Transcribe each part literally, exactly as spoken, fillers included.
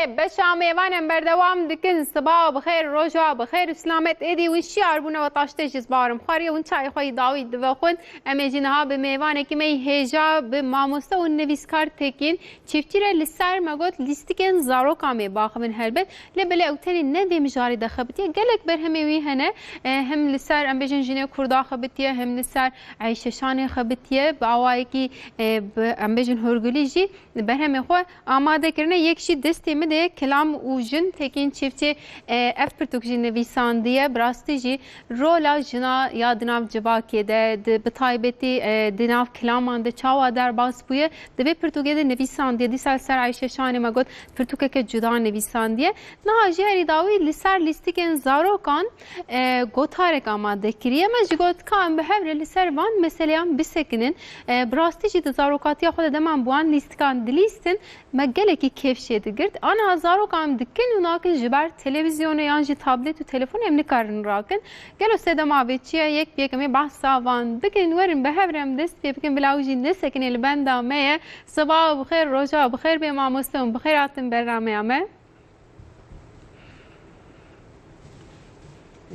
Beşa mêvan em berdewam dikin. Siba bi xêr, roja bi xêr û silamet êdî win şiyar bûne we taştê ji zibarim xwariye win çayê xwe yî dawî dive xwin. Em ê jî niha bi mêvanekî me yî hêja bi mamoste û nivîskar Tekîn Çiftçî re li ser me got lîstikên zarokan mê baxivin helbet. Lê belê ew tenê ne vê mijarê de xebitiye. Gelek berhemê wî hene. E, hem li ser em bêjin jinê Kurda xebitiye, hem li ser Eyşeşanê xebitiye. Bi awayekî, e, bi, em bêjin hurgulî jî berhemê xwe amade kirine. Yek jî destê min de Kilam û Jin Tekîn Çiftçî, e, ev pirtûk jî nivîsandiye. Bi rastî jî rola jina ya di nav civakê de, di, bi taybetî, e, di nav kilaman de çawa derbas bûye, di vê pirtûkê de nivîsandiye. Dîsa li ser Eyşeşanê me got pirtûkeke cuda nivîsandiye. Niha jî herî dawî li ser lîstikên zarokan, e, gotarek amade kiriye. Me jî got ka em bi hev re li ser van meseleyan bisekinin. E, bi rastî jî di zarokatiya xwe de dema em bi wan lîstikan dilîstin, me gelekî kêf jê digirt. Aniha zarokan em dikin û nakin ji ber televîzyonê yan jî tablet û telefonê em nikarin rakin. Gelo sedema vê çi ye? Yek bi yek em ê behsa van bikin. Werin bi hev re em dest pê bikin. Bila ew jî nesekinê li benda me ye. Siba bi xêr, roja bi xêr bê mamoste hûn bi xêr hatin bernameya me.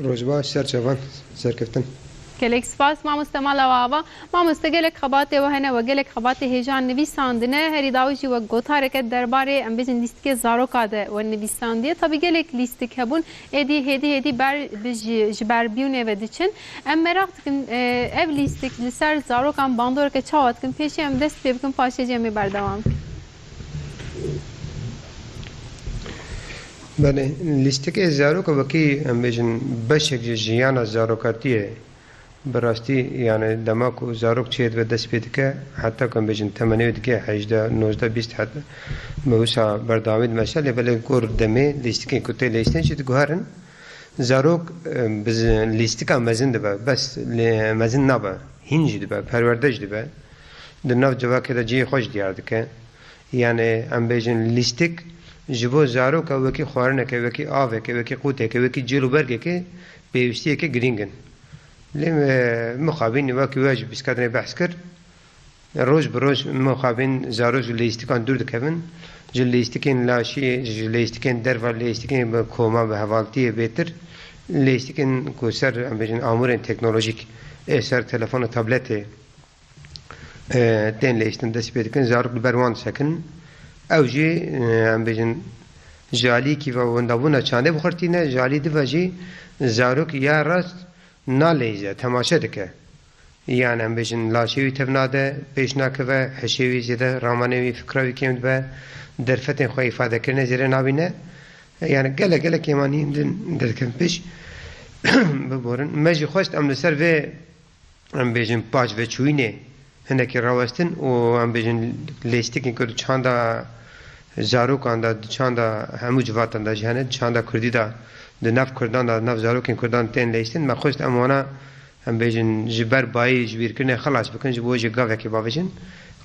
Roj baş, ser çavan, serkeftin. Gelek spas mamoste, mala we ava. Mamoste, gelek xebatê we hene, we gelek xebatê hêjan nivîsandine. Herî dawî jî we gotareke derbarê, em bêjin, lîstikê zaroka de we nivîsandiye. Tabî gelek lîstik hebûn, êdî hêdî hêdî ber bi ji, ji ber bîyûnê ve diçin. Em meraq dikin, e, ev lîstik li ser zarokan bandoreke çawa dikin? Pêşî em dest pê bikin, paşê jî em ê berdewam bikin. Belê, lîstikê zaroka wekî, em bêjin, beşek ji jiyana zarokatiyê. Bi rastî, yani, dema ku zarok çêdibe dest pê dike, heta ku, em bêjin, temenê wê dike hejdeh, nozdeh, bîst, heta me wisa berdewamî dimeşe, lê belê gor demê lîstikên ku tê lêstin jî diguherin. Zarok, e, bi zi-, lîstika mezin dibe, bes lê mezin nabe, hîn jî dibe, perwerde jî dibe. Di nav civakê de cihê xwe jî diyar dike. Yani, em bêjin, lîstik ji bo zaroka wekî xwarineke, wekî aveke, wekî qûteke, wekî cil û bergeke pêwîstiyeke girîng in. Lê, e, mixabîn wekî we ji bîskadinê behs kir, roj bi roj mixabîn zarok ji lîstikan dûr dikevin. Ji lîstikên laşî, ji lîstikên derva, lîstikên bi koma, bi hevaltiyê bêtir, lîstikên ku ser, em bêjin, amûrên teknolojîk ê ser telefon û tabletê e, tên lêstin dest pê dikin, zarok li ber wan disekin. Ew jî, e, em bêjin, ji alîkî ve wendabûna çandê bixurtîne, ji alî di ve jî zarok ya rast naleyze, temaşe dike. Yan em bêjin, laşê wî tev nade, pêş nakeve, hişê wî zêde, ramanê wî, fikra wî kêm dibe, derfetên xwe îfadekirinê zêde nabîne. Yani gelek gelek kêmanî din derdikin pêş. Biborin. Me jî xwest em li ser vê em bêjin, paşveçûyînê hinekî rawestin û, em bêjin, lêstikên ku di çanda zarokan de, di çanda hemû civatan de jî hene, di çanda kurdî de, di nav kurdan de, di nav zarokên kurdan tên lêstin. Me xwest em wana, em bêjin, ji ber bayî ji bîrkirinê xilas bikin, ji bo jî gavekê bavêjin.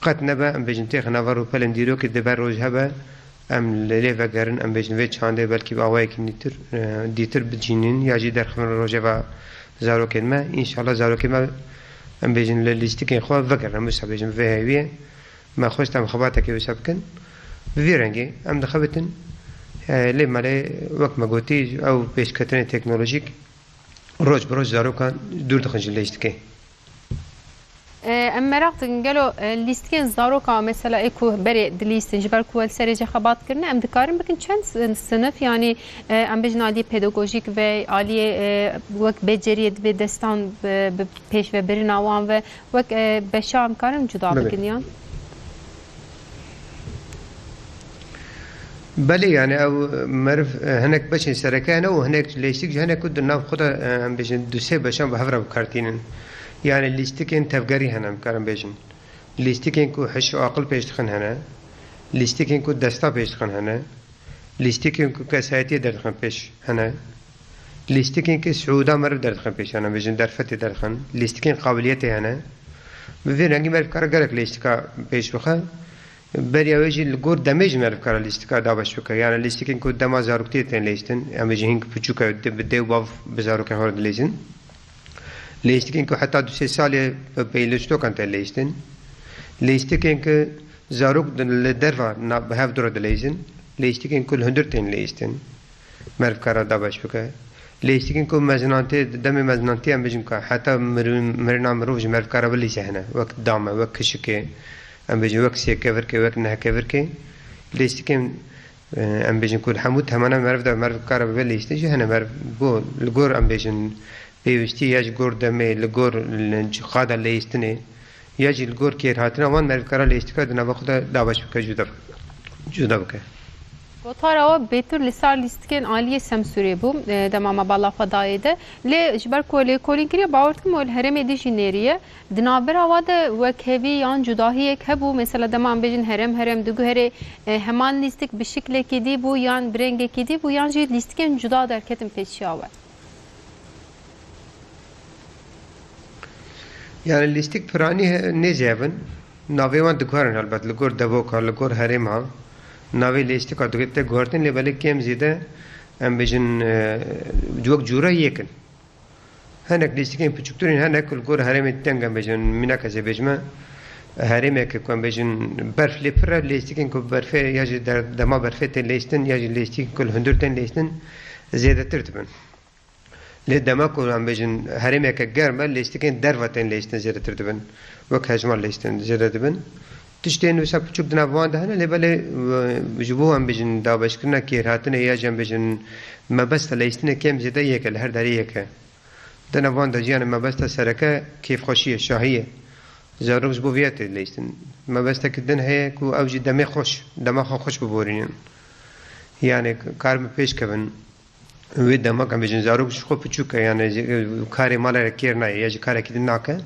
Qet nebe, em bêjin, têxe nava rûpelên dîrokê, di ber roj hebe, em li lê vegerin, em bêjin, vê çandê belkî bi awayekî nîtir, e, dîtir bicînin ya jî derxivin rojeva zarokên me. Înşallah zarokên me, em bêjin, li lîstikên xwe vegerin, em wisa bêjin, vê hêviyê. Me xwest em xebatekê wisa bikin. Bi vî rengî em dixebitin. E, lê me lê, wek me gotî, ew pêşketinê teknolojîk roj bi roj zarokan dûr dixin ji lîstikê. E, em meraq dikin, gelo, e, lîstikên zaroka, mesela, ê ku berê dilîstin, ji ber ku we li serê jî xebat kirine, em dikarin bikin çend sin-, sinif, yanî, e, em bêjin aliyê pedagojîk ve aliyê, e, wek beceriyê divê destan bi, bi pêş ve birina wan ve wek, e, beşa em karin cuda Belê. bikin yan? Belê, yani ew meriv, e, hinek beşên sereke hene û hinek lêstik jî hene ku di nav xwe de, e, em bêjin du sê beşan bi hev re bi kar tînin. Yani lîstikên tevgerî hene, em karin bêjin. Lîstikên ku hiş û aqil pêş dixin hene. Lîstikên ku desta pêş dixin hene. Lîstikên ku kesayetiyê derdixin pêş hene. Lîstikên ku siûda meriv derdixin pêş hene, em bêjin derfetê derdixin. Lîstikên qabiliyetê hene. Bi vî rengî meriv kare gelek lîstika pêş bixe. Beriya wê jî li gor demê jî meriv kare lîstika dabeş bike. Yani lîstikên ku dema zaroktiyê tên lêstin, em ê jî hîn piçûk e, di-, bi dê û bav bi zarokên xwe re dilêzin. Lîstikên ku heta du sê salê bi pêlûstokan tên lêstin. Lîstikên ku zarok di-, li derva na-, bi hev dû re dilêzin. Lêstikên ku li hundir tên lêstin, meriv kara dabeş bike. Lêstikên ku mezinantê, demê mezinantî em bêjin ka heta mir-, mirina mirov ji meriv kara bilîse hene, wek dame, wek kişikê, em bêjin wek sêkevirkê, wek nehkevirkê. Lêstikên, e, em bêjin ku li hemû temana meriv de meriv kara bibe lêstin jî hene. Meriv bo, li gor em bêjin pêwîstî ya ji gor demê, li gor li qada lêstinê, ya jî li gor kêrhatina wan merivkara lêstika di nava xwe de dabeş bike, cuda, cuda bike. Gotara we bêtir li ser lîstikên aliyê Semsûrê bû, e, dema me bala xwe dayê de. Lê ji ber ku lêkolîn kiriye, bawer dikim we li herêmê dî jî nêriye. Di navbera we de wekhevî yan cudahiyek hebû, mesela dema em bêjin herêm herêm diguherê, e, heman lîstik bi şiklekî dî bû yan bi rengekî dî bû yan jî lîstikên cuda derketin pêşiya we? Yani lîstik piranî he-, nêzî hev in. Navê wan diguherin helbet. Li gor devoka, li gor herêma. Navê lîstika dike tê guhertin, lê belê kêm zêde em bêjin, e, wek cûra yek in. Hinek lîstikên piçûktir in, hinek li gor herêmê teng em bêjin, mînak ez ê bêjime, herêmeke ku em bêjin berf lê pir e, lîstikên ku berfê ya jî der-, dema berfê tê lêstin, ya jî lîstikên ku li hundir tên lêstin, zêdetir dibin. Lê dema ku em bêjin herêmeke germ e, lêstikên derve tên lêstin zêdetir dibin. Wek hejmar lêstin zêde dibin. Tiştên wisa piçûk di nav wan de hene, lê belê, e, ji bo em bêjin dabeşkirina kêrhatinê ya jî em bêjin mebesta lêstinê kêm zêde yek e, li her derê yek e. Di nav wan de jî yani mebesta sereke kêfxweşî ye, şahî ye. Zarok ji bo vê tê lêstin. Mebestekî din heye ku ew jî demê xweş, dema xwe xweş biborînin. Yani karibin pêş kevin. Wê dema em bêjin zarok ji xwe piçûk e, yani ji, karê malê re kêr nayê ya jî karekî din nake,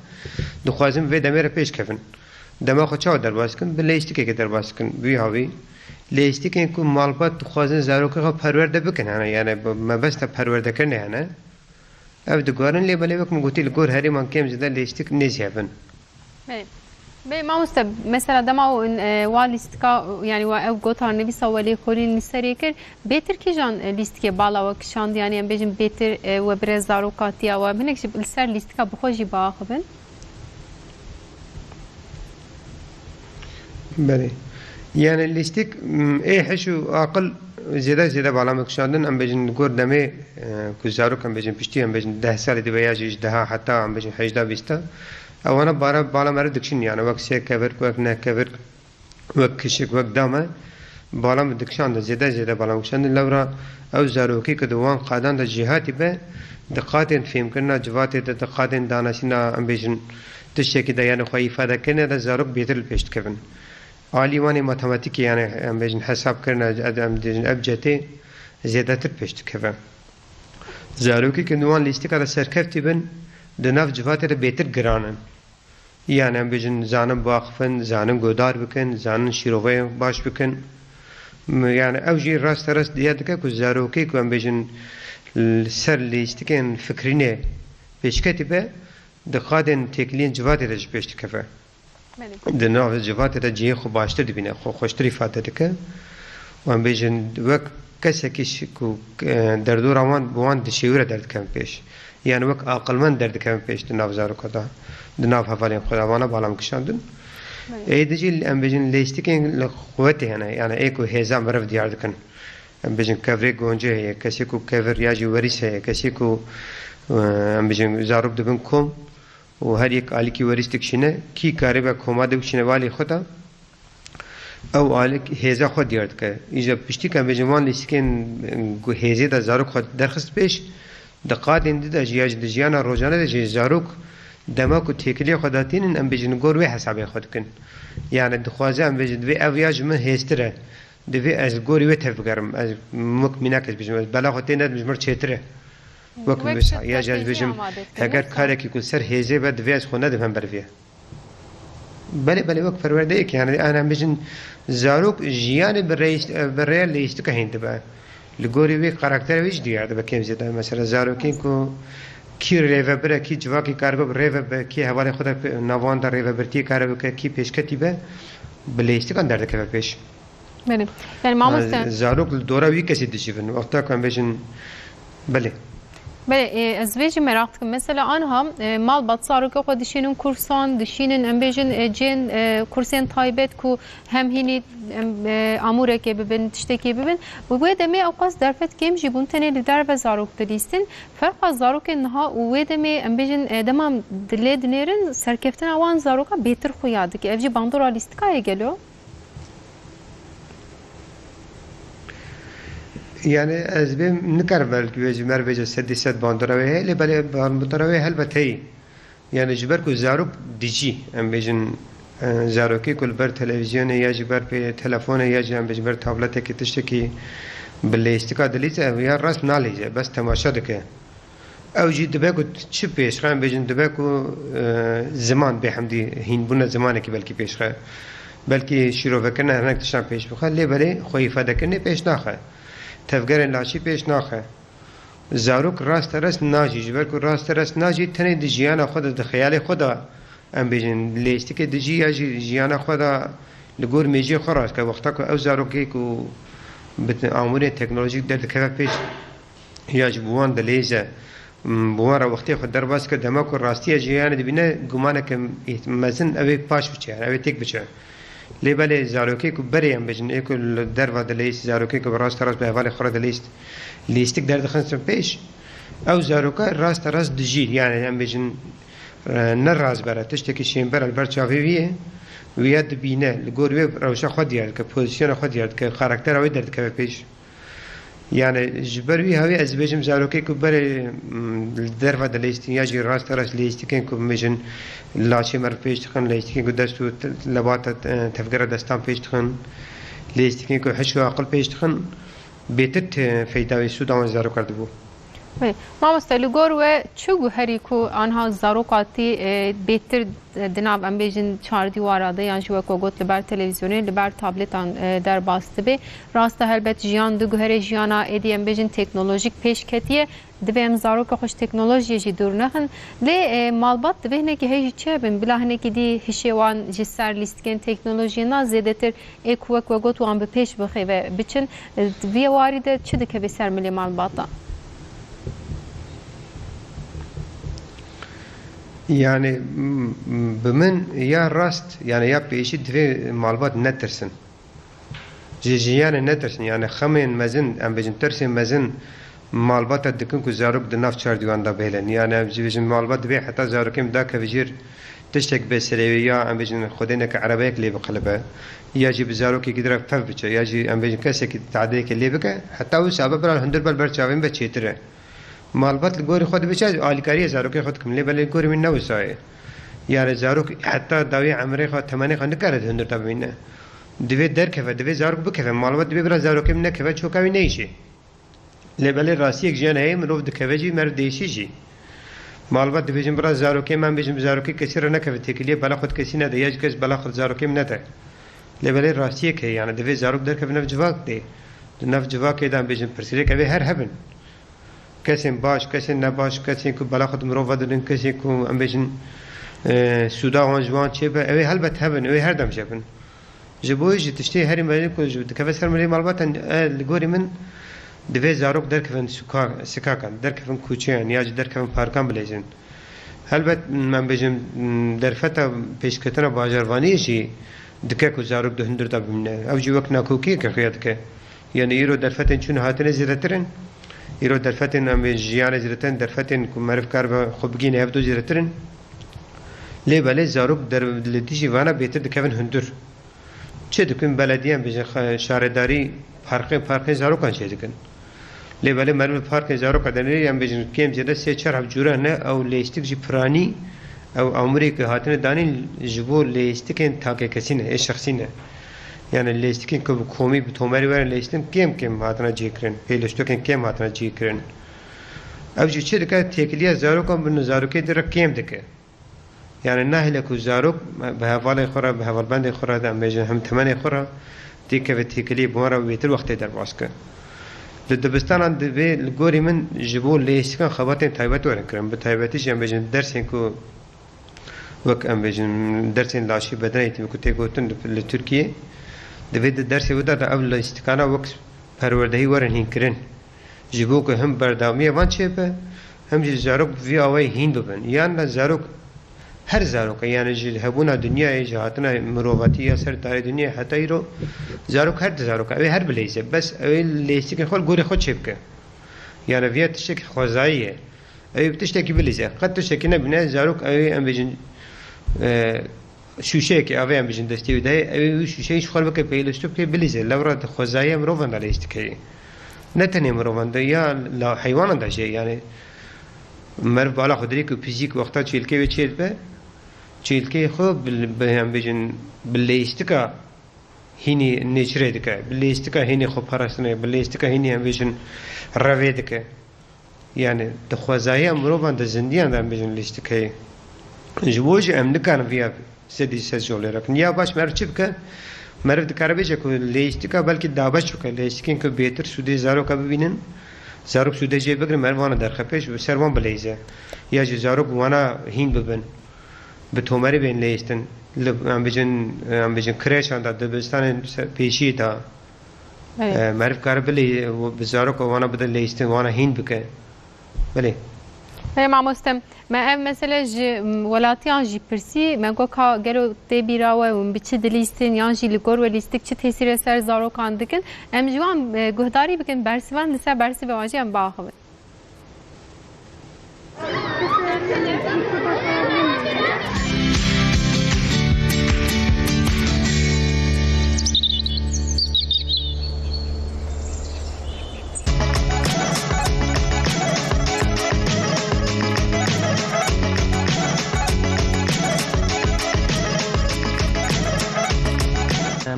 dixwazin vê demê re pêş kevin. Dema xwe çawa derbas dikin? Bi lêstikekê derbas dikin. Bi wî havî lêstikên ku malbat dixwazin zarokê xwe perwerde bikin hene, yani bi mebesta perwerdekirinê hene. Ev diguherin, lê belê wek min gotî li gor herêman kêm zêde lêstik nêzî hev in. Belê. Belê mamoste, mesela dema û, e, wa lîstika, yani wa ew gotar nivîsa we lêkolîn li serê kir, bêtir kîjan, e, lîstikê bala we kişand, yani em bêjin bêtir, e, we bi rê zarokatiya we, hinek jî li ser lîstika bi xwe jî biaxivin? Belê. Yani lîstik, m, ê hiş û aqil zêde zêde bala me kişandin, em bêjin li gor demê, e, ku zarok em bêjin piştî, em bêjin deh salî dibe ya jî ji deha heta em bêjin hejda bîsta. Ewana bara bala meriv dikişin, yani wek sêkevir, wek nehkevir, wek kişik, wek dame, bala me dikişandin, zêde zêde bala me kişandin. Lewra ew zarokî ku di wan qadan de jêhatî be, di qadên fêmkirina civatê de, di qadên daneşîna, em bêjin, tiştekî de, yani xwe îfade kirine de zarok bêtir li pêş dikevin. Alî wan ê matematîkê, yani em bêjin hesabkirina, em bêjin ebcedê zêdetir pêş dikeve. Zarokî ku di wan lîstika de serkeftî bin, di nav civatê de bêtir giran in. Yani em bêjin zanin biaxifin, zanin guhdar bikin, zanin şîroveyê baş bikin. M-, yani ew jî raste rast diya dike ku zarokê ku em bêjin l-, ser lîstikên fikrînê pêşketî be, di qadên têkiliyên civatê de jî pêş dikeve. Belê. Di nav civatê de cihê xwe baştir dibîne, xwe xweştir îfade dike. Wan bêjin wek kesekî şi-, ku, e, derdora wan bi wan dişêwire derdikevin pêş. Yani wek aqilmend derdikevin pêş di nav zaroka de, di nav hevalên xwe de, vana bala me kişandin. Belê. Ê di jî em bêjin lêstikên li quwetê hene, yani ê ku hêza meriv diyar dikin. Em bêjin kevirê goncê heye, kesê ku kevir ya jî werîs heye, kesê ku, e, em bêjin zarok dibin kom û her yek alîkî werîs dikişîne, kî karibe koma de bikişîne valê xwe de, ew alik hêza xwe diyar dike. Îja piştî ku em bêjin wan lîstikên, e, ku hêzê de zarok xwe derxist pêş, di qadên di de jî ya jî di jiyana rojane de jî zarok dema ku têkiliyê xwe datînin, em bêjin gor wê hesabê xwe dikin. Yani dixwaze em bêjin divê ev ya ji min hêztir e. Divê ez li gorî wê tevbigerim. Ez wek mînak ez bêjim, ez bela xwe tê nedim, ji min çêtir e. Wek wek mesela, ya jî ez bêjim, heger karekî ku ser hêzê be, divê ez xwe nedim hember vê. Belê, belê, wek perwerdeyek, yani, yani em bêjin, zarok jiyanê bi rêyîst-, bi rêya lêyîstika hîn dibe. Li gorî wê karakterê wê jî diyar dibe kêm zêde. Mesela zarokên ku kî rêvebir e, kî civakî karibe bi rêve be, kî hevalê xwe de pe-, nav wan de rêvebirtiyê karibe bike, kî pêşketî be, bi lêyîstikan derdikeve pêş. Belê. Yani mamoste. Zarok li dora wî kesî dijîvin. Wexta ku em bêjin, belê. Belê, e, ez vê jî meraq dikim. Mesela anha, e, malbat zarokê xwe dişînin kursan, dişînin, em bêjin, e, cên, e, kursên taybet ku hem hînî, em, e, amûrekê bibin, tiştekê bibin. Û wê demê ewqas derfet kêm jî bûn, tenê li derve zarok dilîstin. Ferqa zarokên niha û wê demê, em bêjin, e, dema dilê dinêrin, serkeftina wan zaroka bêtir xuya dike. Ev jî bandora lîstikayê gelo? Yani ez bêm nikarim belkî vê ji me re bêje sedî sed bandora wê heye, lê belê bandora wê helbet heye. Yani ji ber ku zarok dijî, em bêjin, e, zarokê ku li ber televîzyonê ya ji ber pê telefonê ya jî em bêjin ber tabletekê tiştekî bi lêstika dilîze, ev ya rast nalîze, bes temaşe dike. Ew jî dibe ku çi pêşxe, em bêjin dibe ku, e, ziman bê hemdî hînbûna zimanekî belkî pêşxe. Belkî şîrovekirina hinek tiştan pêş bixe, lê belê xwe îfadekirinê pêş naxe. Tevgerên laşî pêş naxe. Zarok rasterast najî, ji ber ku rasterast najî, tenê di jiyana xwe de, di xeyalê xwe de, em bêjin, lêstikê dijî ya jî jiyana xwe de li gor mêjiyê xwe rast ke. Wexta ku ew zarokê ku bi amûrên teknolojîk derdikeve pêş, ya jî bi wan dilêze, bi wan re wextê xwe derbas dike, dema ku rastiya jiyanê dibîne, gumaneke mezin ew ê paş biçe, yani ew ê têk biçe. Lê belê zarokê ku berê em bêjin, ê ku li derva dileyîst, zarokê ku bi raste rast bi hevalê xwe re dileyîst, lîstik derdixistin pêş, ew zaroka raste rast dijî, yani em bêjin, e, ne razber e, tiştekî şênber e li ber çavê wî ye, wî ya dibîne, li gor wê rewşa xwe diyar dike, pozîsyona xwe diyar dike, karaktera wê derdikeve pêş. Yani ji ber wî hawî ez dibêjim zarokê ku berê, mm, li derva dileyîstin ya jî raste rast leyîstikên ku bimêjin laşê me re pêş dixin, leyîstikên ku dest û te-, lebata, e, tevgera destan pêş dixin, leyîstikên ku hiş û aqil pêş dixin, bêtir te-, feyda wê sûda wan zarokan dibû. Belê. Mamoste, li gor we çi guherî ku anha zarok hatî, e, bêtir, e, di nav, em bêjin, çardîwara de yan jî wek we got li ber televîzyonê, li ber tabletan, e, derbas dibe? Rast e, helbet jiyan diguhere jiyana êdî, em bêjin, teknolojîk pêş ketiye. Divê em zarokê xwe ji teknolojiyê jî dûr nexin. Lê, e, malbat divê hinekî hêj jî çêbin, bila hinekî dî hişê wan ji ser lîstikên teknolojiyê na zêdetir ê ku wek we got wan bi pêş bixêve biçin, e, vê warî de çi dikeve ser milê malbata? Yani, m-, m-, bi min ya rast, yani ya pêşî divê malbat netirsin. Ji jiyanê netirsin, yani xemên mezin, em bêjin tirsên mezin malbata dikin ku zarok di nav çardîwan de bihêlin. Yani em jî bêjin malbat divê heta zarokê min dakeve jêr tiştek bê serê wê ya em bêjin xwedêneke erebeyek lê biqilibe ya jî bi zarokekî din re fev biçe ya jî em bêjin kesekî tadeyekê lê bike, heta wisa be bila hundir be li ber çavên be çêtir e. Malbat li gorî xwe dibe çi ez alîkariyê zarokê xwe dikim, lê belê li gorî min ne wisa ye. Yani zarok heta dawiyê emrê xwe, temenê xwe nikare di hundir de bimîne. Divê derkeve, divê zarok bikeve, malbat divê bila zarokê min nekeve, çoka wî neyşê. Lê belê rastiyek jiyan heye, mirov dikeve jî, meriv diêşî jî. Malbat dibêjin, bira zarokê me, em bêjin bi zarokê kesî re nekeve têkiliyê, bela xwe di kesî nede, ya jî kes bela xwe di zarokê min nede. Lê belê rastiyek heye, yani divê zarok derkeve nav civak de. Di nav civakê de em bêjin pirsgirêk, ev ê her hebin. Kesên baş, kesên nebaş, kesên ku bela xwe di mirov vedidin, kesên ku em bêjin, e, sûda wan ji wan çêbe, ew ê helbet hebin, ew ê her dem jî hebin. Ji bo wê jî tiştê herî mezin ku ji dikeve ser milê malbatan, e, li gorî min divê zarok derkevin suka-, sikakan, derkevin kuçeyan ya jî derkevin parkan bileyzin. Helbet, em bêjin, derfeta pêşketina bajarvaniyê jî dike ku zarok di hundir de bimîne. Ew jî wek nakokiyeke xuya dike. Yani îro derfetên çûn hatinê zêdetir in. Îro derfetên em ê jiyanê zêdetir in, derfetên ku meriv karibe xwe bigihîne hev do zêdetir in. Lê belê zarok der-, li dijî vana bêtir dikevin hundir. Çi dikin belediye, em bêjin xe-, şaredarî parkên, parkên zarokan çêdikin. Lê belê meriv li parkên zaroka de nêrî, em bêjin kêm zêde sê çar heb cûre hene, ew lêstik jî piranî, ew amûrê ku hatine danîn ji bo lêstikên takekesî ne, ê şexsî ne. Yani lêstikên ku bi komî, bi tomerî werin lêstin kêm kêm hatine cihkirin, pêliştokên kêm hatine cihkirin. Ew jî çi dike, têkiliya zarokan bi zarokê di re kêm dike. Yani nahêle ku zarok bi hevalê xwe re, bi hevalbendê xwe re, em bêjin hem temenê xwe re, têkeve têkiliyê, bi wan re wêtir wextê derbas ke. Li dibistanan divê li gorî min ji bo lêstika xebatên taybet werin kirin. Bi taybetî jî em bêjin dersên ku wek em bêjin dersên laşî beden eğitimi ku tê gotin li, li Tirkiyê, divê di dersê wê de, de ev lêstikana wek perwerdehî werin hînkirin. Ji bo ku him berdewamiya van çêbe, Hem jî zarok vî awayî hîn bibin. Yan na zarok, her zarok e, yani ji hebûna dinyayê, ji hatina mirovatî ya ser tarê dinyayê heta îro, zarok her di zarok e. Ew ê her bileyze. Bes ew ê leyistikên xwe li gorî xwe çêbike. Yani viya tiştekî xwezayî ye. Ew ê bi tiştekî bileyze. Qet tiştekî nebîne, zarok ew ê em bêjin, e, şûşeyekê avê em bêjin destê wî de heye, ew ê wî şûşeyê ji xwe bike, pêliştî bike, bilîze. Lewra di xwezaya mirovan de leyîstik heye. Ne tenê mirovan de, ya la heywanan de jî, yani meriv bala xwe dirêk û fîzîk wexta çêlkê wê çêdibe, çêlkeyê xwe bi, bi, em bêjin, bi leyîstika hînî nêçirê dike, bi leyîstika hînî xweparastinê, bi leyîstika hînî em bêjin revê dike. Yani di xwezaya mirovan, di zindiyan de em bêjin leyîstik heye. Ji bo jî em nikarin viya sedî sed jolê re bikin. Ya baş meriv çi bike? Meriv dikare bêje ku leyîstika belkî dabeş bike. Leyîstikên ku bêtir sûdê zaroka bibînin, zarok sûdê jê bigrin, meriv wana derxe pêş, bi ser wan bileyze. Ya jî zarok wana hîn bibin. Bi tomerî bên leyîstin. Li, em bêjin, em bêjin kreşan de, dibistanên se-, pêşî de. Belê. E, meriv kare bilê, bi zarok wana bide leyîstin, wana hîn bike. Belê. Belê mamoste, me ev mesele ji, m, welatiyan jî pirsî, me got ka gelo tê bîra we hûn bi çi dilîstin, yan jî li gor we lîstik çi tesîrê ser zarokan dikin. Em ji wan, e, guhdarî bikin, bersivan li ser bersivê wan jî em biaxivin.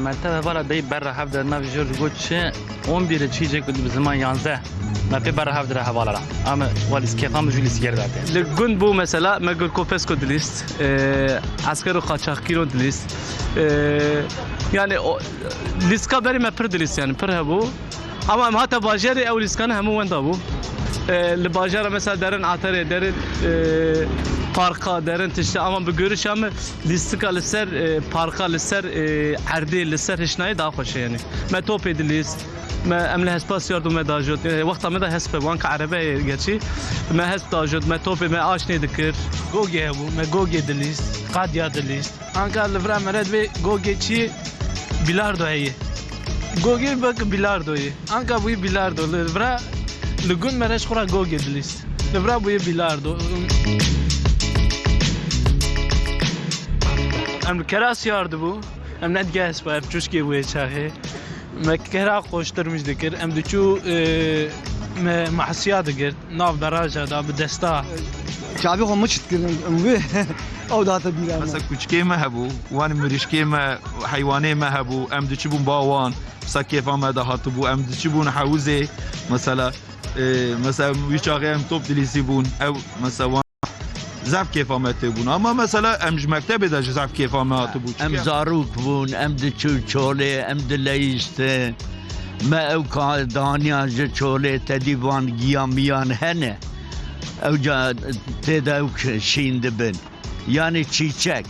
Mertebe hevala dey berra hev de nav jor got çi? On bir çî cek bi ziman yanzdeh. Me pê berra hev dire hevala ra. Ama walis kêfa min jû lîsî ger date. Li gund bû mesela me Gurko Pesko dilîst. E, esker û qaçaxkîro dilîst. E, yani o, lîstika berî me pir dilîst yani pir hebû. Ama em hate bajarê ew lîstikane hemû wenda bû. E, li bajara mesela derin aterê, derin, e, parka, derin tiştê. Ama bi görüşa me lîstika li ser, e, parka, li ser, e, erdê, li ser hişnayê daha xweş e yani. Me topê dilîst. Me, em li hespa siyar dû me dajot. E, wexta me de hesp bû, anka erebe ye gerçî. Me hesp dajot, me topê me aşnê dikir. Gogê hebû, me gogê dilîst, qadya dilîst. Anka li vira me re divê gogê çi bilardo heye. Gogê bek bilardo ye. Anka bûyî bilardo. Li vira li gund me re ji xwe re gogê dilîst. Li vira bûyî bilardo. Em li kera siyar dibû. Em nedige hespa ev çuşkê bûye çaxê. Me kera qoştirmiş dikir. Em diçû, e, me mahsiya digirt. Nav beraja da bi desta. Çavê xwe miçit kirin. Em wê ew date bîra me. Mesela kuçkê me hebû. Wan mirişkê me, heywanê me hebû. Em diçibûn ba wan. Mesela kêfa me dihatibû. Em diçibûn hewizê. Mesela, e, mesela wî çaxê em top dilîsî bûn. Ew mesela wan Zef kêfa me tê bûn. Ama mesela em ji mektebê de jî zef kêfa me hatibû. Em zarok bûn, em diçûn çolê, em dileyîstin. Me ew ka-, daniyan ji çolê tedî van giya miyan hene. Ew ca tê de ew k-, şîn dibin. Yanî çîçek.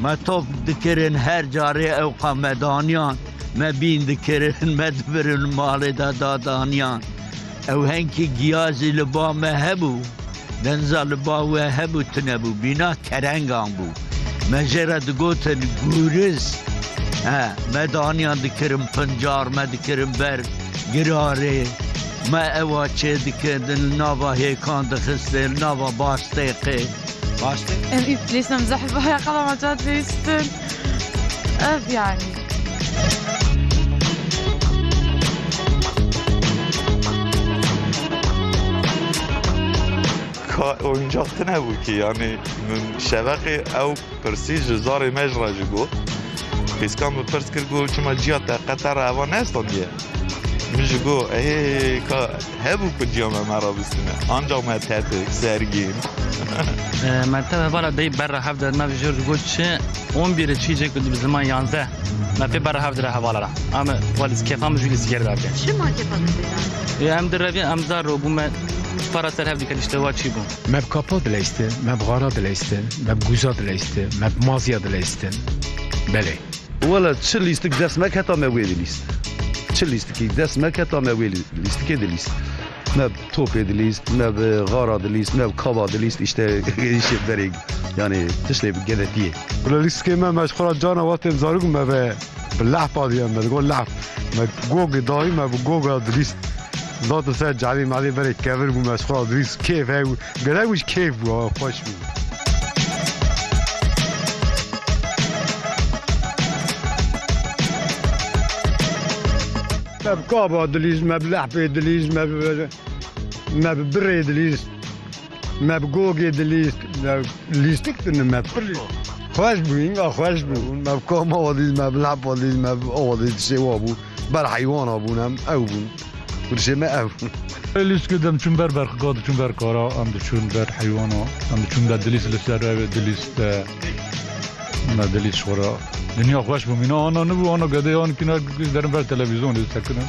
Me top dikirin her carê ew qa me daniyan. Me bîn dikirin, me dibirin malê de da daniyan. Ew henkî giya zî li ba me hebû. Deniza li ba we hebû, tune bû, bîna kerengan bû. Me jê re digotin gûriz. He, me daniyan dikirin pincar, me dikirin ber girarê. Me ewa çê dikirin, li nava hêkan dixistin, li nava bastêqê. Bastêq? Em î dilîstin, em zehf baya qala me ca dilîstin. Ev yani. Ka oyuncak tune bû ki, yani min şeveqê ew pirsî ji zarê me ji re jî got. Qîskan min pirs kir, got, çima ciya te qeter eva nestandiye? Min jî got, ê ka hebû ku ciya me me re bistîne. Ancak me tetik, sergîn. E, me te hevala dey berra hev de nav jor got çi? On bir çî cek bi ziman yanzdeh. Me pê berra hev dire hevala ra. Ama waliz kêfa min jû lîsî ger date. Çima kêfa min pê date? E, em di revî em zar ro bû me para ser hev dikir işte wa çî bû. Me bi kapa dileyste, me bi xara dileyste, me bi guza dileyste, me bi maziya dileyste. Belê. Wela çi lîstik dest me keta me wê dilîst. Çi lîstikî dest me keta me wê lî-, lîstikê dilîst. Ne bi topê dilîst, ne bi xara dilîst, ne bi kaba dilîst, işte, işê berê, yani, tiştê bi gedetiyê. Bila lîstikê me, me ji xwe re carna wextê zarok me ve bi lehpa diye me, digo lehp. Me gogê dayî me bi goga dilîst. Datin ser cadê madê berê kevir bû, me ji xwe re dilîst. Kêf hew, gelek wî kêf bû, xweş bû. Me bi kaba dilîst, me bi lehpê dilîst, me bi, me bi birê dilîst, me bi gogê dilîst, me lîstik tune me pir xweş bû, înga xweş bû. Me bi kama wa dilîst, me bi lehpa dilîst, me bi awa dilîst, tiştê wa bû. Ber heywana bûn em, ew bûn. Kurşê me ew. Lîstikê dem çûn ber berxika, diçûn ber kara, em diçûn ber heywana, em diçûn ber dilîst li ser ev dilîst, e, me dilîst xwe re. Dinya xweş bû, mîna ana nibû, ana gedê an kîna derin ber televîzyonê disekinin.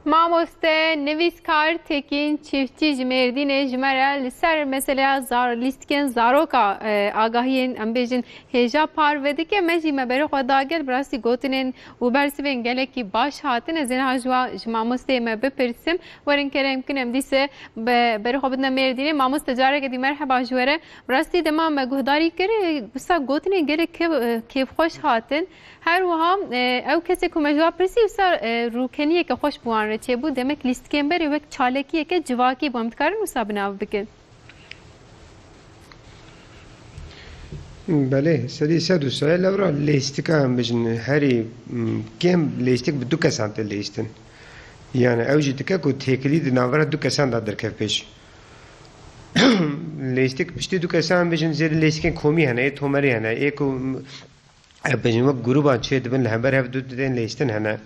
Mamoste, nivîskar Tekîn Çiftçî ji Mêrdînê ji me re li ser meseleya zar-, lîstikên zaroka, e, agahiyên, em bêjin, hêja parve dike. Me jî me berê xwe da gel, bi rastî gotinên û bersivên gelekî baş hatin. Ez ê niha ji wa, ji mamosteyê me bipirsim. Werin kerem kin em dîse be-, berê xwe bidine Mêrdînê. Mamoste, careke dî merheba ji we re. Bi rastî dema me guhdarî kir, wisa gotinên gelek kêf-, kêfxweş hatin. Her wiha, e, ew kesê ku me ji wan pirsî, wisa, e, rûkeniyeke xweş bi wan re çêbû. Demek lîstikên berê wek çalakiyeke civakî bû. Em dikarin wisa bi nav bikin? Belê, sedî sed û sê. Lewra lêstika em bijin herî, m, kêm lêstik bi du kesan tê lêstin. Yani ew jî dike ku têkilî di navbera du kesan de derkev pêş. Lêstik piştî du kesan em bijin zêde lêstikên komî hene, ê tomerî hene, ê ku, m, Em bêjin wek grûban çê dibin, li hember hev du tên lêstin hene.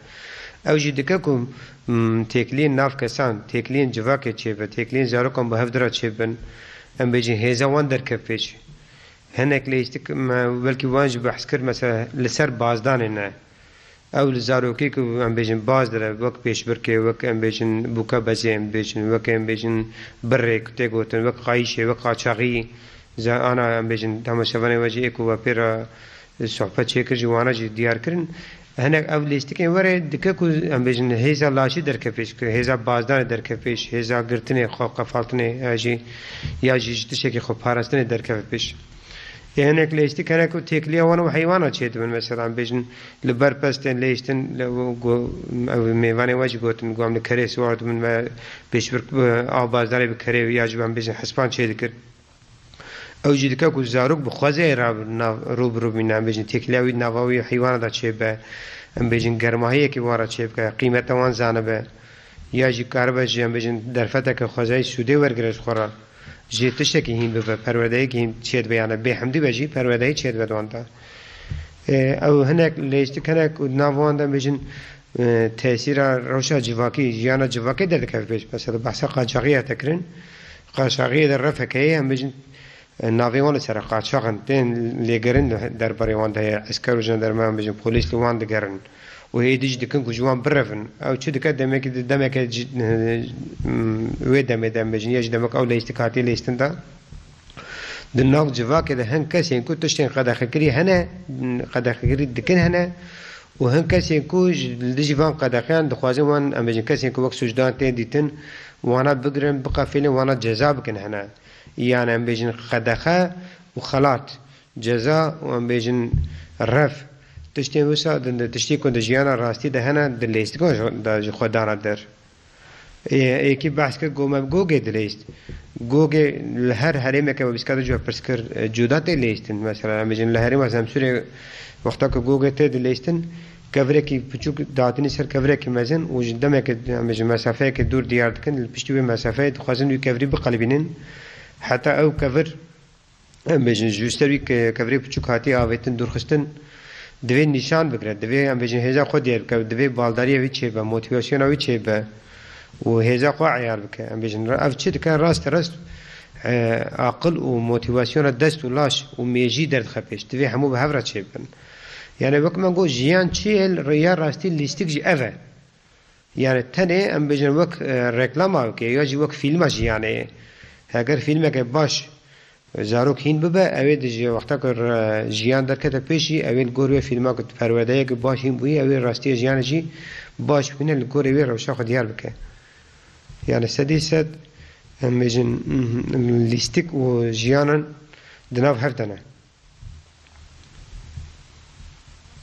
Ew jî dike ku, mm, têkiliyên nav kesan, têkiliyên civakê çêbe, têkiliyên zarokan bi hev dira çêbin. Em bêjin hêza wan derkev pêş. Hinek lêstik me belkî wan jî behs kir, mesela li ser bazdanê ne. Ew li zarokê ku em bêjin baz dire, wek pêşbirkê, wek em bêjin bûka bezê, em bêjin, wek em bêjin birrê ku tê gotin, wek qayîşê, wek qaçaxî, za-, ana em bêjin temaşevanê we jî ê ku we pê re sohbet çêkir, ji wana jî diyar kirin. Hinek ev lîstikên were dike ku, em bêjin, hêza laşî derkeve pêş, hêza bazdanê derkeve pêş, hêza girtinê xwe qefaltinê ya jî, ya jî ji tiştekî xwe parastinê derkeve pêş. Ê hinek lîstik hene ku têkiliya wan û heywana çêdibin. Mesela, em bêjin, li ber pestên lêstin, li, go-, ew mêvanê we jî gotin, ku em li kerê siwar dibin ve pêşbirk, e, av bazdarê bi kerê ya jî, em bêjin, hespan çêdikir. Ew jî dike ku zarok bi xwezê re nav, rû bi rû bîne, em bêjin têkiliya wî nava wî heywana de çêbe, em bêjin germahiyekî wan re çêbike, qîmeta wan zanibe, ya jî karibe ji, em bêjin, derfeteke xwezayî sûdê wergire ji xwe re, jê tiştekî hîn bibe, perwerdeyekî hîn çêdibe, yani bêhemdî be jî perwerdeyî çêdibe di wan de. Ê, ew hinek lêstik hinek û di nav wan de, em bêjin, e, tesîra rewşa civakî, jiyana civakê derdikeve pêş. Mesela behsa qaçaxiyê hate kirin. Qaçaxiyê de ref heke ye, em bêjin, e, navê wan li ser e, qaçax in, tên lêgerin li derbarê wan de heye. Esker û jandarma, em bêjin, polîs li wan digerin. Û hêdî jî dikin ku ji wan birevin. Ew çi dike, demekî di demeke ci-, e, m, wê demê de, em bêjin, ya jî demek ew lêstik hatiye lêstin de. Di nav civakê de hin kesên ku tiştên qedexekirî hene, qedexekirî dikin hene û hin kesên ku ji, li dijî van qedexeyan dixwazin wan, em bêjin, kesên ku wek sûcdan tên dîtin, wana bigirin, biqefilin, wana ceza bikin hene. Yan em bêjin qedexe û xelat, ceza û em bêjin ref. Tiştên wisa di, di tiştê ku di jiyana rastî de hene, di lêstikan de ji xwe dana der. Ê, êkî behs kir, got, me bi gogê dileyst. Gogê li her herêmeke we bîskate ji we pirs kir, e, cuda tê leyistin. Mesela, em bêjin li herêma Semsûrê wexta ku gogê tê dileyistin, kevirekî piçûk dihatinî ser kevirekî mezin û ji demeke, em bêjin mesafeyeke dûr diyar dikin, li piştî wê mesafeyê dixwazin wî kevirî biqelibînin. Heta ew kevir Em bêjin, ji ser wî ke-, kevirê piçûk hatiye avêtin, dûrxistin, divê nîşan bigire, divê, em bêjin, hêza xwe diyar bike, divê baldariyê wî çêbe, motivasyona wî çêbe û hêza xwe eyar bike. Em bêjin, ev çi dike? Raste rast, e, aqil û motivasyona dest û laş û mêjî derdixe pêş. Divê hemû bi hev re çêbin. Yani wek me got, jiyan çi ye, rêya rastî lîstik jî ev e. Yani tenê em bêjin wek, e, reklama weke ya jî wek fîlma jiyanê ye. Heger fîlmeke baş Zarok hîn bibe, ew ê di ji wexta ku re-, jiyan derkete pêş jî, ew ê li gor wê fîlma ku perwerdeyeke baş hîn bûyî, ew ê rastiya jiyanê jî baş bibîne, li gorê wê rewşa xwe diyar bike. Yani sedî sed, em bêjin, lîstik û jiyanan di nav hev de ne.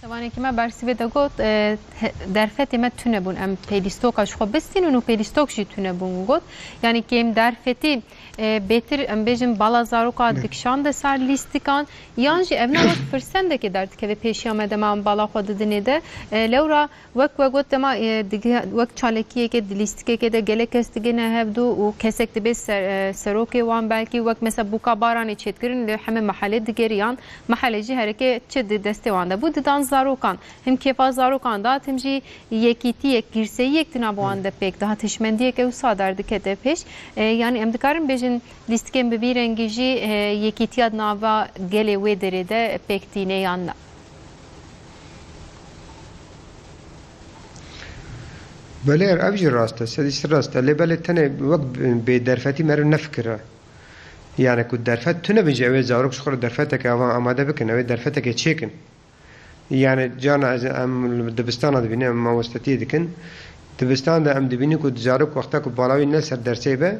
Sevanekî me bersivê de got, e, he-, derfetê me tune bûn. Em pêlîstoka ji xwe bistînin û pêlîstok jî tune bûn. Got, yanî kêm derfetî, e, bêtir, em bêjin, bala zaroka Ne. dikişande ser lîstikan, yan jî ev ne wek firsendekê derdikeve pêşiya me dema em bala xwe didinê de. E, lewra wek we got dema, e, dige-, wek çalakiyeke di lîstikeke de gelek kes digihine hevdû û kesek dibe ser-, e, serokê wan belkî wek mesela bûka baranê çêdikirin li heme mehelê digeriyan. Mehelê jî hereke çi di destê wan de bû, didan zarokan. Him kêfa zarokan dihat, him jî yekîtiyek, girseyiyek di nav wan de pêk dihat, hişmendiyeke wisa derdikete pêş. E, yanî em dikarin bêjin lîstikên bi vî rengî jî, e, yekîtiya di nava gelê wê derê de pêk tîne yan na? Belê, ev jî rast e, sedî sed rast e. Lê belê tenê wek bê derfetî meriv nefikire. Yani ku derfet tune bin jî, ew ê zarok ji xwe re derfeteke avan amade bikin, ew ê derfeteke çêkin. Yani carna ez, em li dibistana dibînin, em mawestetiyê dikin. Dibistan de em dibînin ku zarok wexta ku bala wî ne ser dersê be,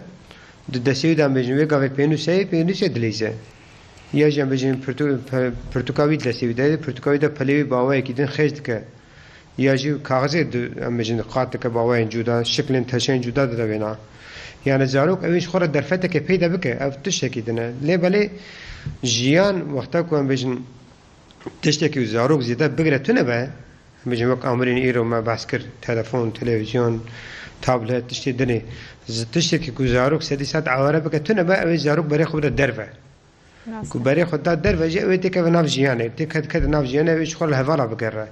di destê wî de em bêjin wê gavê pênûseyê, pênûsê dileyze. Ya jî em bêjin pirtû-, pe-, pirtûka wî di destê wî de, pirtûka wî de pelê wî bi awayekî din xêz dike. Ya jî kaxizê di, em bêjin, qat dike bi awayên cuda, şiklên teşeyên cuda dide wêna. Yani zarok ew ê ji xwe re derfeteke peyda bike, ev tiştekî din e. Lê belê jiyan wexta ku em bêjin tiştekî zarok zêde bigire tune be, em bêjin wek amirên îro me behs kir, telefon, televîzyon, tablet, tiştê dinê. Z-, tiştekî ku zarok sedî sed aware bike tune be, ew ê zarok berê xwe bide derve. Rast Ku e. berê xwe da derve jî, ew ê têkeve nav jiyanê. Têke dike di nav jiyanê, ew ê ji xwe li hevala bigere.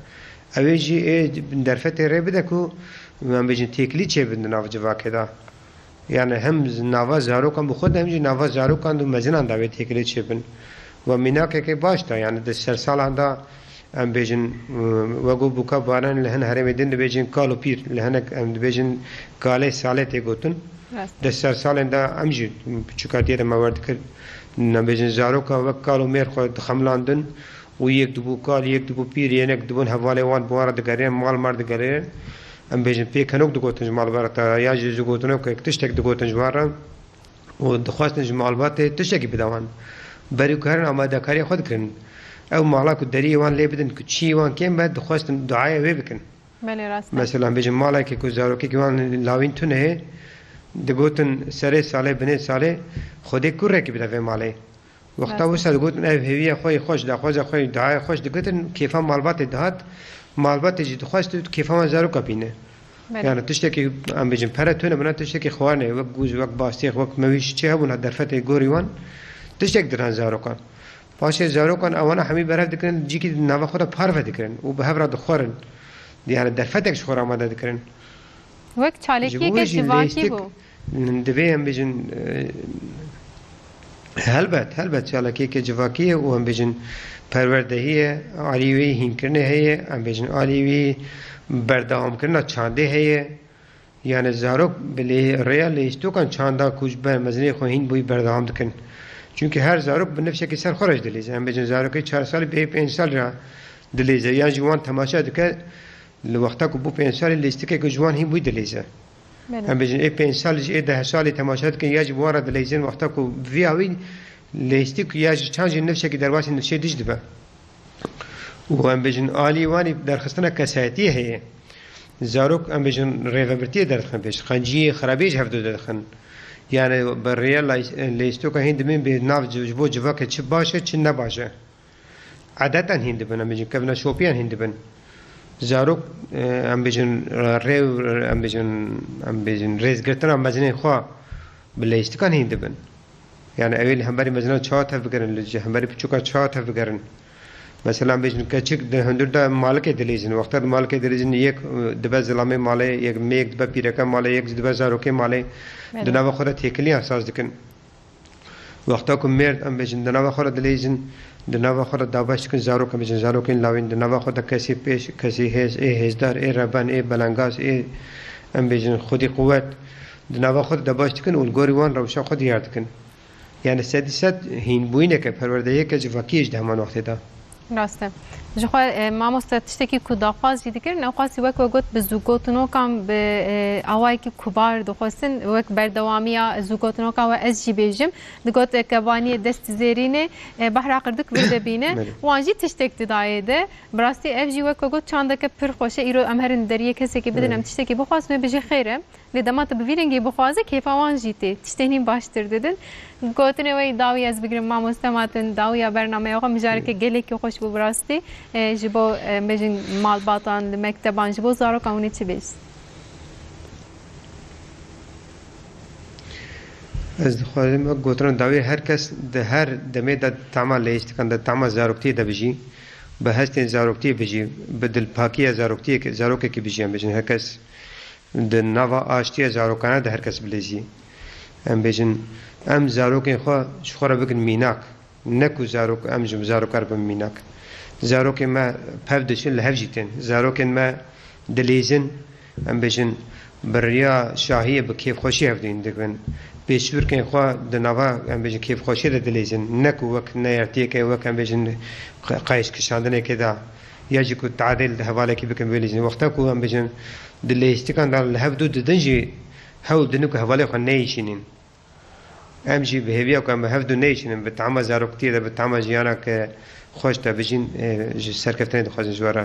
Ew ê jî ê derfetê rê bide ku, em bêjin, têkilî çêbin di nav civakê de. Yani hem z-, nava zarokan bi xwe de, hem jî nava zarokan û mezinan de wê têkilî çêbin. We mînakeke baş da, yani di sersalan de, em bêjin, e, wek ku bûka baran li hin herêmê din dibêjin kal û pîr, li hinek em dibêjin kalê salê tê gotin. Rast. Di sersalên de em jî piçûkatiyê de me wer dikir. Em bêjin zaroka wek kal û mêr xwe dixemilandin û yek dibû kal, yek dibû pîr, yenek dibûn hevalê wan bi wan re digerên, mal mar digerên. Em bêjin pêkenok digotin ji malbata ya jî ji gotinokek tiştek digotin ji wan re. û dixwestin ji malbatê tiştekî bide wan. Berî ku herin amadekariya xwe dikirin. Ew mala ku deriyê wan lê bidin ku çiyê wan kêm be, dixwestin duaya wê bikin. Belê, rast e. Mesela, em bêjin malekê ku zarokekî wan lawîn tune hê, digotin serê salê, binê salê, Xwedê kurekî bide vê malê. Wexta Rast e. wisa digotin ev hêviya xwe yê xweş, daxwaza xwe yê, duaya xweş digotin, kêfa malbatê dihat, malbatê jî dixwest kêfa wan zaroka bîne. Belê. Yani tiştekî em bêjin pere tune bûna, tiştekî xwarinê, wek gûz, wek bastêx, wek mewîş çi hebûna derfetê gorî wan, tiştek didan zarokan. Paşê zarokan ewana hemî berhev dikirin, cîkî di nava xwe de parve dikirin û bi hev re dixwarin. Yani derfetek ji xwe re amade dikirin. Wek Ji bo çalakiyeke wê jî civakî lêstik bû. Divê em bêjin, e, Helbet, helbet çalakiyeke civakî ye û em bêjin perwerdehî ye, alî wî hînkirinê heye, em bêjin alî wî berdewamkirina çandê heye. Yani zarok bi lê-, rêya lêstokan çanda ku ji ber mezinê xwe hîn bûyî berdewam dikin. Çunke her zarok bi nifşekî ser xwe re jî dilîze. Em bêjin zarokê çar salî bê pênc salî re dilîze. Yan jî wan temaşe dike, li wexta ku bû pênc salî lêstikeke ji wan hîn bûyî dilîze. Belê. Em bêjin, ê pênc salî jî, ê deh salî temaşe dikin, ya jî bi wan re dileyzin, wexta ku viya wî lêstik ya jî çand jî nifşekî derbasî nifşê dij dibe. Û em bêjin, alî wanî derxistina kesayetiyê heye. Zarok, em bêjin, rêvebirtiyê derdixin pêş, xenciyê, xirabiyê ji hevdu derdixin. Yani bi rêya lay-, lêstoka hîn dimên bê nav ji, ji bo civakê çi baş e, çi ne baş e. Edetan hîn dibin, em bêjin kevneşopiyan hîn dibin. Zarok, e, em bêjin, rêw, em bêjin, em bêjin rêzgirtina mezinên xwe bi leystikan hîn dibin. Yani ew ê li hemberî mezinan çawa tevbigerin, li hemberî piçûka çawa tevbigerin. Mesela em bêjin keçik di hundir de malikê dilîzin. Wexta di malikê dilîzin yek, e, dibe zilamê malê, yek mêk dibe pîreke malê, yek jî dibe zarokê malê. Belê. Di nava xwe de têkiliyan saz dikin. Wexta ku mêrd, em bêjin, di nava xwe re dileyzin, di nava xwe re dabeş dikin zarok, em bêjin, zarokên lawîn, di nava xwe de kesî pêş, kesî hêz, ê hêzdar, ê reben, ê belengaz, ê, em bêjin, xwedî quwet, di nava xwe de dabeş dikin û li gorî wan rewşa xwe diyar dikin. Yani sedî sed hînbûyîneke perwerdeyeke civakî ye ji di heman wextê de. Rast e. Ji xwe, e, mamoste, tiştekî ku daxwaz jî dikirin, ew qasî wek we got bi zûgotinokan, bi, e, awayekî kubar dixwestin, wek berdewamiya zûgotinoka we ez jî bêjim. Digot, e, kebaniyê dest zêrînê, e, behra qirdik vir de bîne. Belê. Wan jî tiştek didayê de. Bi rastî ev jî wek we got çandeke pir xweş e. Îro em herin deriyê kesekî bidin, Belê. em tiştekî bixwazin, wê bijî xêr e. Lê dema tu bi vî rengî bixwazî, kêfa wan jî tê. Tiştên hîn baştir didin. Gotinê we yî dawî ez bigirim, mamoste Matin, dawiya bernameya xwe mijareke gelekî xweş bû bi rastî. E, ji bo, e, bêjin malbatan, li mekteban, ji bo zarokan hûn ê çi bêjin? Ez dixwazim wek gotina dawî her kes di her demê de tama leyîstikan de, tama zaroktiyê de bijî. Bi hestên zaroktiyê bijî, bi dilpakiya zaroktiyê, zarokekî bijî, em bêjin her kes di nava aştiya zarokane de her kes bileyzî. Em bêjin, em zarokên xwe ji xwe re bikin mînak. Ne ku zarok, em ji zarokar bin mînak. Zarokên me pev diçin, li hev jî tên. Zarokên me dileyzin, em bêjin, bi riya şahiyê bi kêfxweşî hevdûyîn dibin. Pêşbirkên xwe di nava, em bêjin, kêfxweşiyê de dileyzin. Ne ku wek neyartiyeke, wek, em bêjin, qe-, qayîş kişandinekê de, ya jî ku tadê li hevalekî bikin bileyzin. Wexta ku, em bêjin, di leyîstikan de li hev dû didin jî hewl didin ku hevalê xwe neyîşînin. Em jî bi hêviya ku em bi hev dû neyşînin, bi tama zaroktiyê de, bi tama jiyaneke xweş de bijîn, e, ji serkeftinê dixwazin ji we re.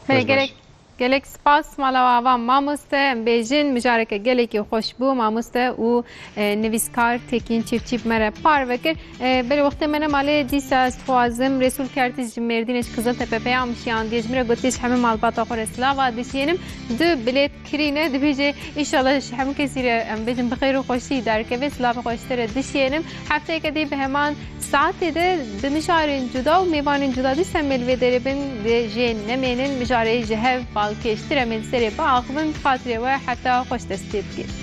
Belê, Xweş baş. Gelek, gelek spas, mala we ava mamoste, em bêjin mijareke gelekî xweş bû, mamoste û, e, nivîskar Tekîn Çiftçî bi me re parve kir. E, belê wextê me nema lê dîsa ez dixwazim Resûl Kertiş ji Mêrdînê ji Qiziltepe peyam şiyandiye, ji min re gotiye ji hemû malbata xwe re silava dişiyênim. Du bilêt kirîne, dibêje, înşallah ji hemû kesî re, em bêjin, bi xêr û xweşî derkeve, silavê xwe ji te re dişiyênim. Hefteyeke dî bi heman saetê de bi mijarên cuda û mêvanên cuda dîsa em ê li vê derê bin, dê jê nemênin, mijarê ji hev balkêştir em ê li serê biaxivin, bi xatirê we hefta xweş dest pê bike.